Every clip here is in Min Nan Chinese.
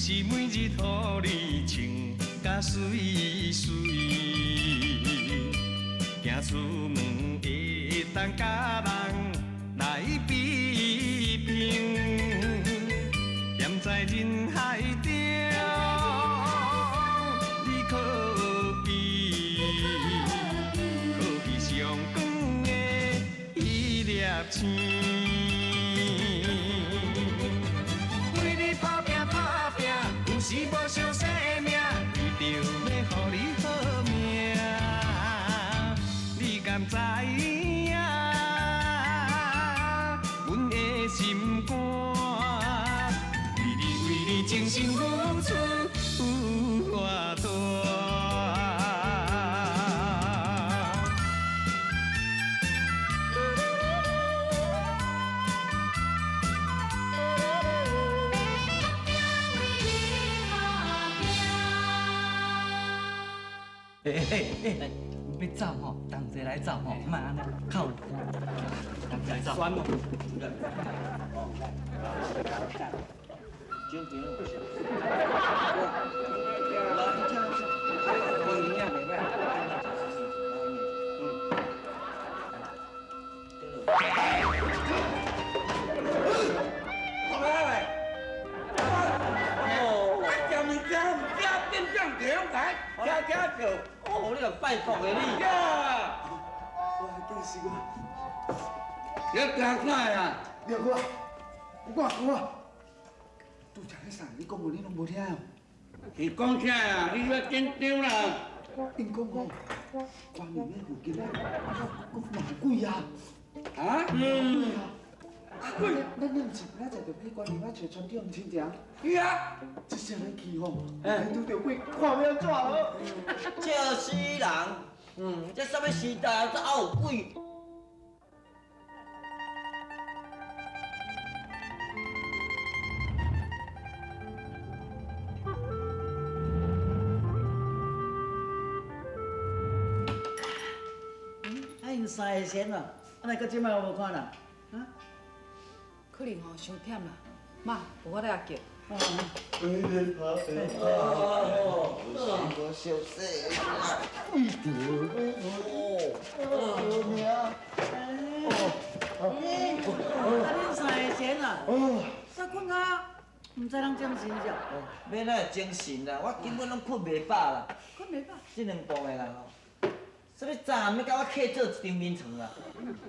是每日予你穿甲媠媠，行出门會當佮人來比拼，踮在人海中，你可比可比上光的彼粒星。为你打拼打拼，有时无相生命，为著欲予你好命，你敢知影？阮的心肝，为你为你真心付出有偌大。欸欸欸，欲走吼，同齐来走吼，莫按呢，较有伴。同齐来走。酸哦。哦，你来拜托的你。我惊死我！你惊啥呀？廖哥，我我，拄才彼啥你讲的你攏無聽哦？是講啥啊？你欲緊張啦？𪜶講講，觀音彼附近咧，閣鬧鬼啊！啊？嗯。啊，咱毋是明仔載就欲去觀音仔揣船長親情？是啊。這聲咱去吼，拄著鬼，看欲按怎好？笑死人！嗯，這啥物時代，閣還有鬼？啊，𪜶三个先哦，啊，來到這擺我無看啦，啊？可能吼傷忝啦，媽，無我來叫。我小細，為著要我命。啊，恁三个先啊？煞睏啊，毋知人精神啥？欲哪會精神啦？我根本攏睏袂飽啦。睏袂飽？這兩步的啦吼，啥物昨暗欲共我客做一張眠床啊？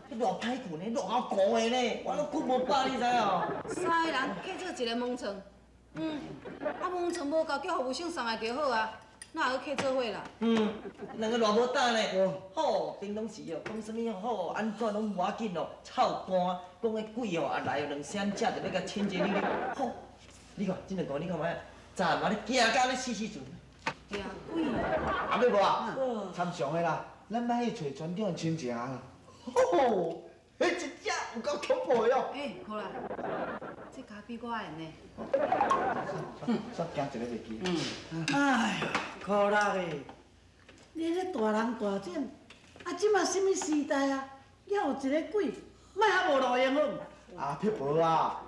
彼偌歹睏呢，偌糊的呢，我攏睏無飽，你知無？三个人客做一个毛床，嗯，啊毛床無夠，叫服務生送來就好啊，哪會客做伙啦？嗯，兩個偌無膽呢？吼，平常時哦，講啥物吼，按怎攏無要緊哦，臭乾，講彼鬼哦，啊來兩聲食就欲共親一你你，吼，你看這兩個你看覓啊？昨暗仔咧驚甲咧死死陣。驚鬼！阿妹無啊，參詳的啦，咱欲去揣船長親情啦。吼，彼真正有夠恐怖的哦。欸，好啦，這跤比我會呢。煞驚一个袂記。嗯。哎，可樂的，你這大人大種，啊，這馬啥物時代啊，猶有一个鬼，莫遐無路用好毋？阿撇婆啊，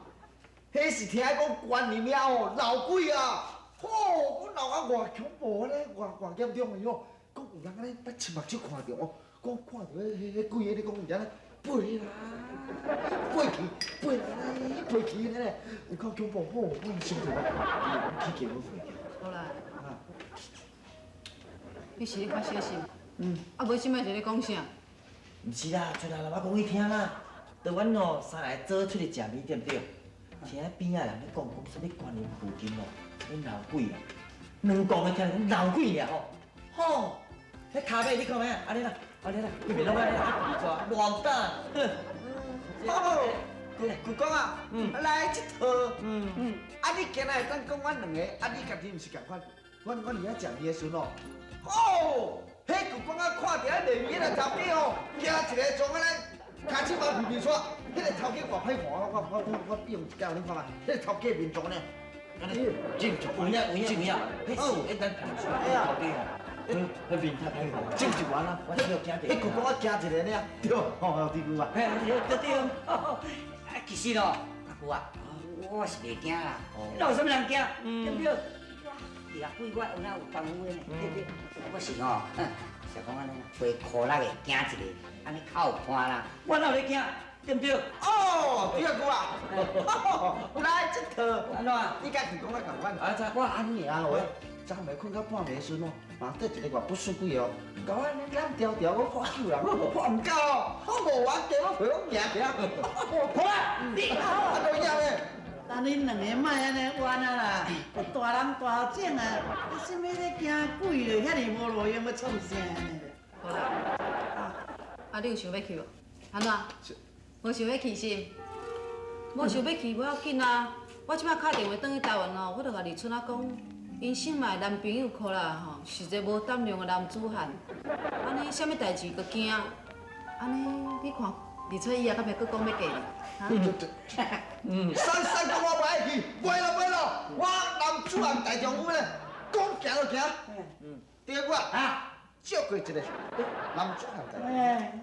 彼是聽講觀音廟哦鬧鬼啊！吼，阮老阿偌恐怖咧，偌偌嚴重的哟！講有人按呢，捌親目睭看著哦，講看著彼彼彼鬼咧，講有人飛來飛去，飛來飛去咧，有夠恐怖吼！我想著啊，起雞皮飛去。好啦，你是咧較小心，嗯，啊無這擺是咧講啥？毋是啦，出來啦，我講你聽啦。當阮哦三个早出去食麵對毋對？聽邊仔人咧講，講啥物觀音附近哦，啥物鬧鬼啊？兩公的聽講鬧鬼爾吼，吼，彼跤尾你看覓啊？按呢啦，按呢啦，規暝攏按呢啦，抓偌膽，哼！哦，舅公啊，來這套，嗯，啊你今仔會當講阮兩個，啊你家己毋是仝款，阮阮佇遐食麵的時陣哦，哦，彼舅公啊看著彼賣麵的查某囝哦，行一个从按呢，跤手毛皮皮煞，彼个頭家偌歹看，我我我我比用一下，你看覓，彼个頭家面妝呢？真有影有影有影，彼是彼咱同事頭家吼，彼面太歹看，真一完啊！我只有驚彼舅公啊行一个爾，對，吼，對舅啊，嘿，對對。啊，其實哦，阿舅啊，我是袂惊啦，哪有啥物人惊？对不对？我啊，鬼我有哪有功夫的呢？对不对？我是吼，是讲按呢，陪苦力的惊一个，按呢较有伴啦。我哪有咧惊？对不对？哦，对啊，哥啊，来这套，按怎？你家己讲啊仝款。啊，我按呢啊，喂，昨暝睏到半暝时阵哦，嘛缀一个外不输鬼哦，共我按呢揽条条，我看救人，我看毋到哦，我无我加我陪我行行。好啊，你啊，都赢咧。但恁两个莫按呢冤啊啦！大人大种啊，你啥物咧惊鬼咧？遐尔无路用，欲创啥呢？好啦，啊，你有想欲去无？按怎？无想欲去是？无想欲去无要紧啊！我这摆敲电话转去台湾哦，我就共李春仔讲，𪜶新买男朋友苦啦吼，是一个无胆量的男子汉，按呢啥物代志阁惊？按呢你看李春以后敢会阁讲欲嫁你？哈？三三讲我袂爱去，袂啦袂啦，我男子汉大丈夫咧，讲行就行。对我啊，照过一个男子汉大丈夫。哎，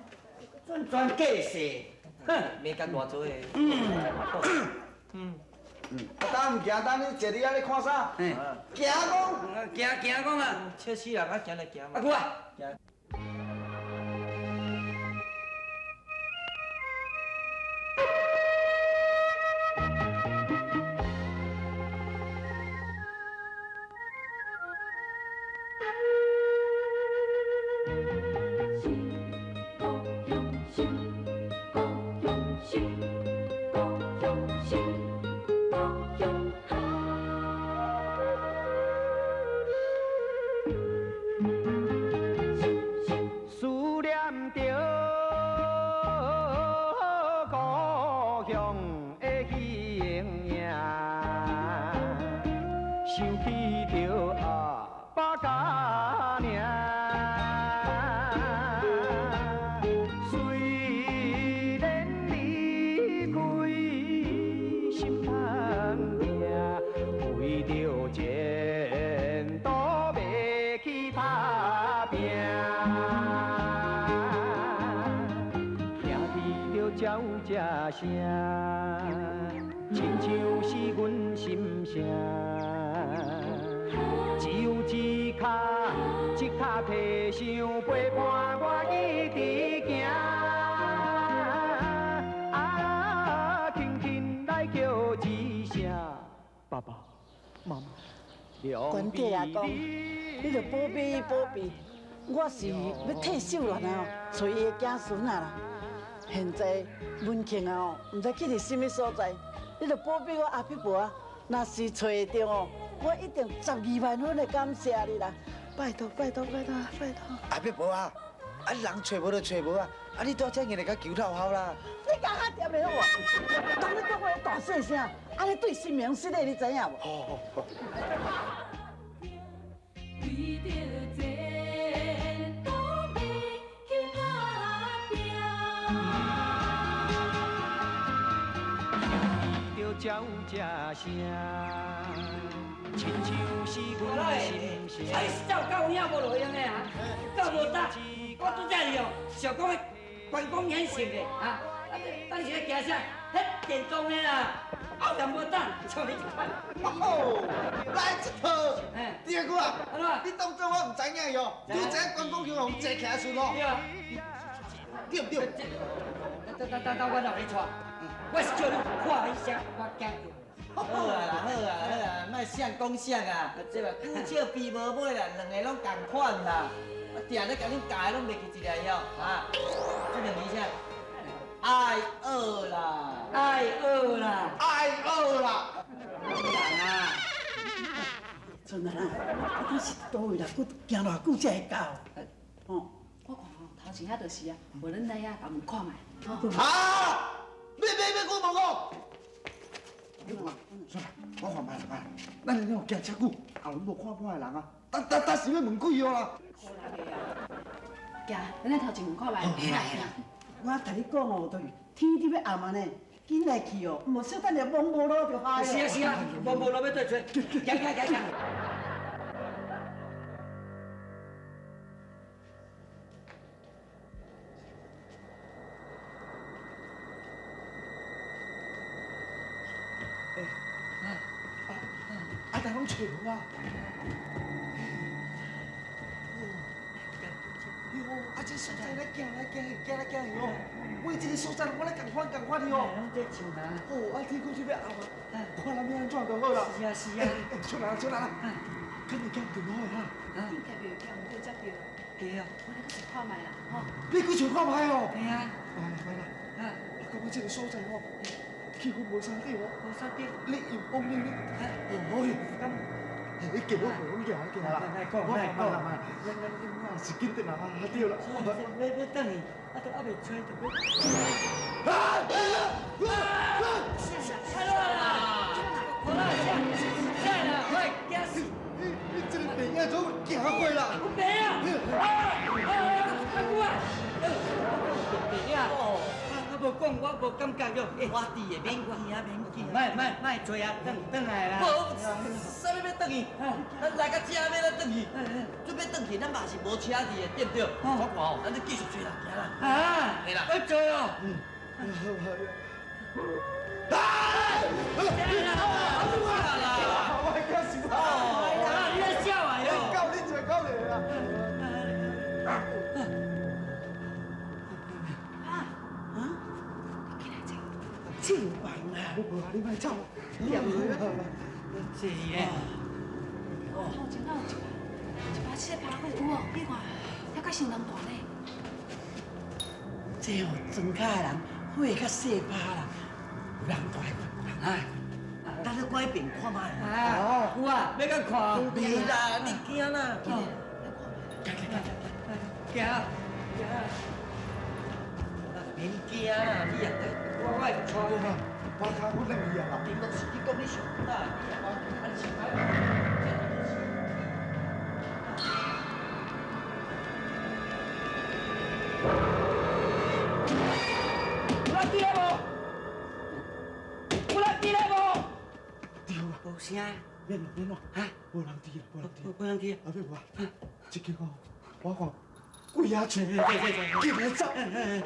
全全假势。哼，免讲偌多的。啊，当毋行，当你坐伫遐咧看啥？行讲。行行讲啊！笑死人啊，行来行嘛。阿姑啊。行。关姐啊，讲，你著保庇保庇，我是欲替秀兰啊，揣伊的子孙啊啦。现在文庆啊哦，毋知去伫啥物所在，你著保庇我阿伯婆啊，若是揣会著哦，我一定12万分的感谢你啦！拜托拜托拜托拜托！阿伯婆啊，啊人揣无就揣无啊，啊你拄则硬来共求讨好啦！你讲较掂的好无？当你讲话大细声，按呢对神明失礼，你知影无？好好好。为著前途欲去打拼，为著鸟这声，亲像是阮心声。哎，走到有影无路用的啊，够无胆！我拄才哦，想讲关公演戏的啊，啊，你是咧惊啥？彼电动的啦，后面无胆，像你这款。哦，来这套，第二句啊，你当作我毋知影哟？拄才关公像互坐起来时哦。对啊。对不对？等等等等，我哪会错？我是叫你看一声，我惊著。好啊啦，好啊，好啊，莫相讲相啊，这个久笑比无尾啦，两个拢仝款啦。我定咧共恁教的拢袂记一个晓啊。这两字啥？爱学啦，爱学啦，爱学啦。人啊，春啊，你是佗位来，阁行偌久才会到？哦，我看吼，头前遐就是啊，无咱来遐共问看觅。啊！欲欲欲，我问我。你看，算啦，我看觅啦，咱咧行遮久，后拢无看半个人啊，等等等是欲问鬼哦啦。好啦个啊，行，咱来头前问看觅。嘿啦嘿啦。我共你讲哦，就是天伫欲暗啊呢，紧来去哦，无小等下摸无路就害。是啊是啊，摸无路欲对揣，行行行行。欸，拢找无啊。哟，啊这所在来行来行去，行来行去哦。每一个所在我来共款共款的哦。拢在树林。哦，啊天讲这要暗啊，看咱要按怎就好啦。是啊是啊。出来出来啦，肯定行唔对路的哈。应该袂行唔对才对。对啊。我来去找看觅啦，吼。你去找看觅哦。对啊。来啦来啦，啊，我感觉这个所在哦，气氛无相对哦。无相对。你又讲你你，哦哟，咁。你叫我无讲行啦，我慢慢啦慢，咱咱咱是紧转来啊，对啦。要转去，啊，都还袂吹就要。啊！啊！好啦，下啦，我会惊死。你这个病仔总行过啦。有病啊！啊！阿姑啊！病仔。我无讲，我无感觉哟。我伫的，免惊，免惊。莫莫莫做啊，转转来啦。无，啥物欲转去？咱来到遮欲咱转去，准备转去，咱嘛是无车伫的，对不对？我看哦，咱就继续追人行啦。啊，嘿啦，欲做哦。啊！我惊死啊！你咧笑啊哟？够你一个够你啦！这有房啊！无啊，你莫走。是咧。头前敢有一百七十八块有哦，你看，遐较伤人大咧。这哦，庄脚的人火较细拍啦，有人大啊，咱去过彼边看觅。啊，有啊，欲佮看。袂啦，你惊啦。行行行。免惊啦，你也我会带。我跤我软去啊啦。顶多是你讲你上大，你也啊你穿歹。有人伫咧无？有人伫咧无？对啊，无声。免啦免啦，哈，无人伫啦，无人伫。无人伫。阿伯啊，这间哦，我看鬼仔厝，紧来走，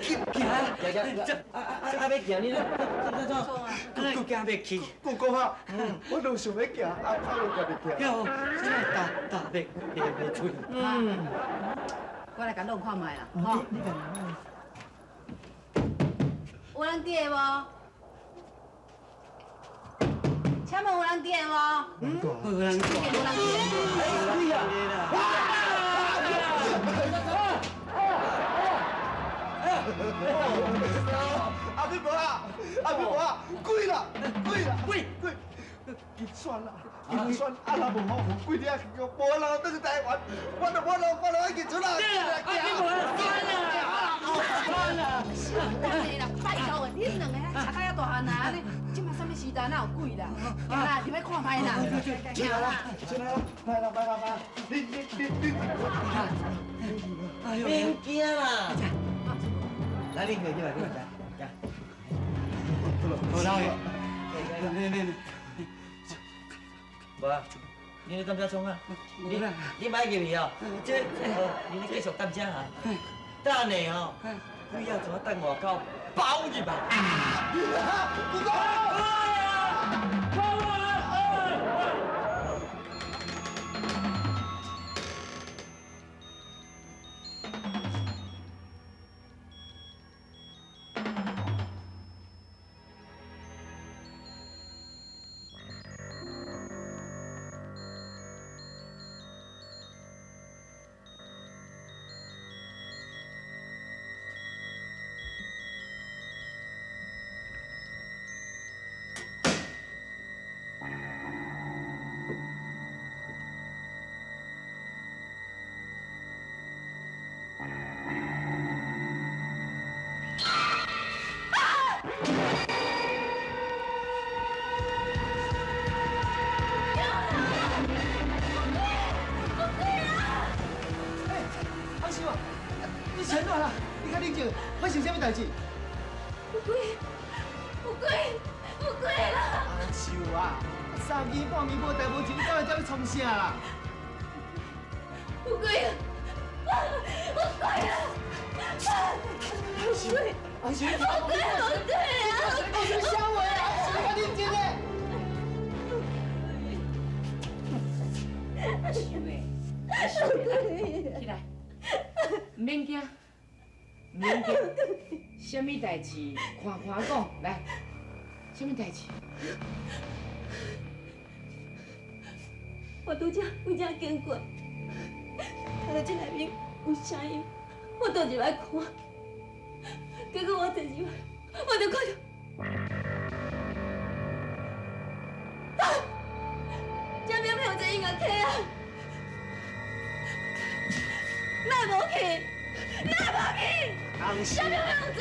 紧行行，啊啊啊！欲行你咧，怎怎怎？阁行袂去。讲讲啊，我都想欲行，啊，跑就家己行。哟，这个打打袂袂出。嗯，我来共弄看觅啦，吼。有人伫的无？请问有人伫的无？有人伫。有人伫。哎呀！阿伯啊，阿伯啊，鬼啦，鬼啦，鬼鬼，金选啦，金选，啊若无吼，鬼了无人转去台湾，我就我就我就爱去出啦。对啦，阿伯算啦，算啦。等下啦，拜托的，恁两个吃到遐大汉啊，按呢，这马啥物时代，哪有鬼啦？行啦，入去看觅啦。进来啦，进来啦，来啦，来啦，来啦，你你你你，免惊啦。来，你过去来，你来，来。好啦，免免免。无啊，你咧踮遮创啊？你你莫入去哦。这你咧继续踮遮哈。等下吼，鬼仔怎啊等外口包入来？不够！发生啥物代志？有鬼！有鬼！有鬼啦！阿秀啊，三更半暝无代无志，你走来遮欲创啥啦？有鬼！有鬼啊！有鬼！阿秀，有鬼！有鬼啊！讲啥笑话啊？阿秀，你较认真咧。想的，想的，起来，毋免惊，毋免惊，啥物代志看看讲，来，啥物代志？我拄才为遮经过，听到这内面有声音，我倒入来看，结果我坐入来，我就看到。 这明明有一个音乐客啊！哪无去？哪无去？这明明有一个。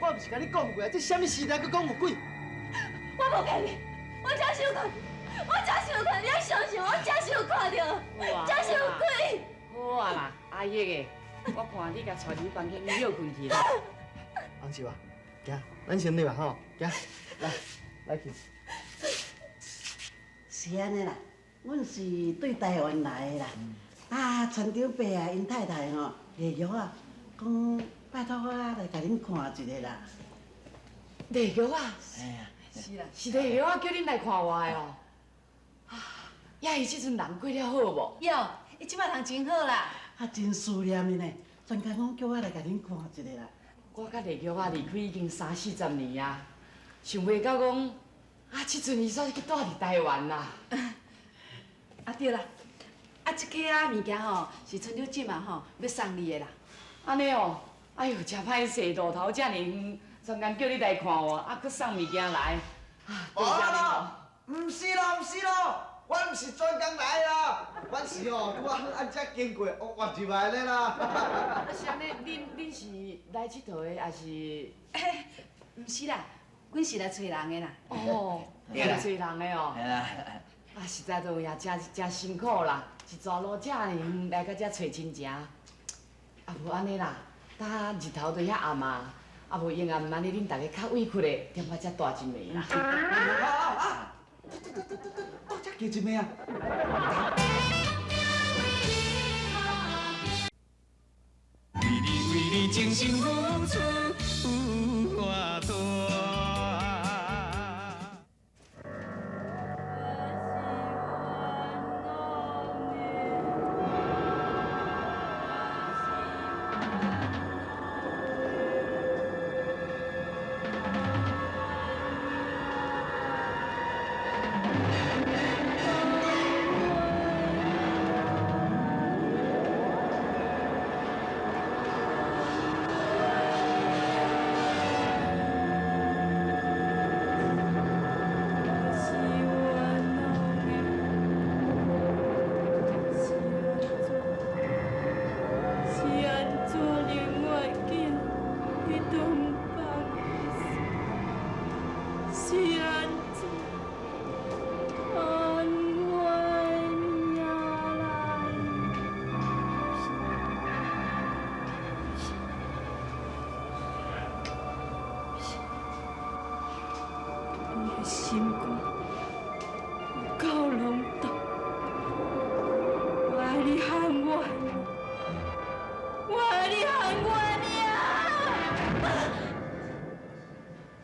我毋是共你讲过啊，这啥物时代，阁讲有鬼？我无骗你，我真是有看，我真是有看，你爱相信我，真是有看到，真是有鬼。好啊啦，阿玉的，我看你共带入房间歇困去啦。红秀啊，行，咱先入来吼，行，来，来去。是按呢啦，阮是对台湾来的啦。啊，村长伯啊，𪜶太太吼，丽玉啊，讲拜托我来共恁看一下啦。丽玉啊，是啦，是丽玉啊，叫恁来看我的哦。啊，呀，伊这阵人过了好无？有，伊这摆人真好啦。啊，真思念伊呢，专工讲叫我来共恁看一下啦。我佮丽玉啊离开已经三四十年啊，想袂到讲。啊！这阵伊煞去住伫台湾啦。啊对啦，啊这个啊物件吼是村长这马吼欲送你的啦。按呢哦，哎哟，真歹势，路头遮尔远，专工叫你来看我，啊，阁送物件来。哦啦，毋是啦，毋是啦，我毋是专工来啦，我是哦，拄仔好按遮经过，哦，我入来咧啦。啊是按呢，恁是来𨑨迌的，抑是？毋是啦。阮是来揣人的啦。哦，来揣人的哦。啊，实在都也真真辛苦啦，一逝路遮尔远来到遮揣亲情。啊，无按呢啦，呾日头都遐暗啊，啊无闲啊，毋按呢，恁逐家较委屈的，踮我遮住一暝啦。啊！到遮加一暝啊！为你为你真心付出有偌大。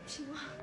是我。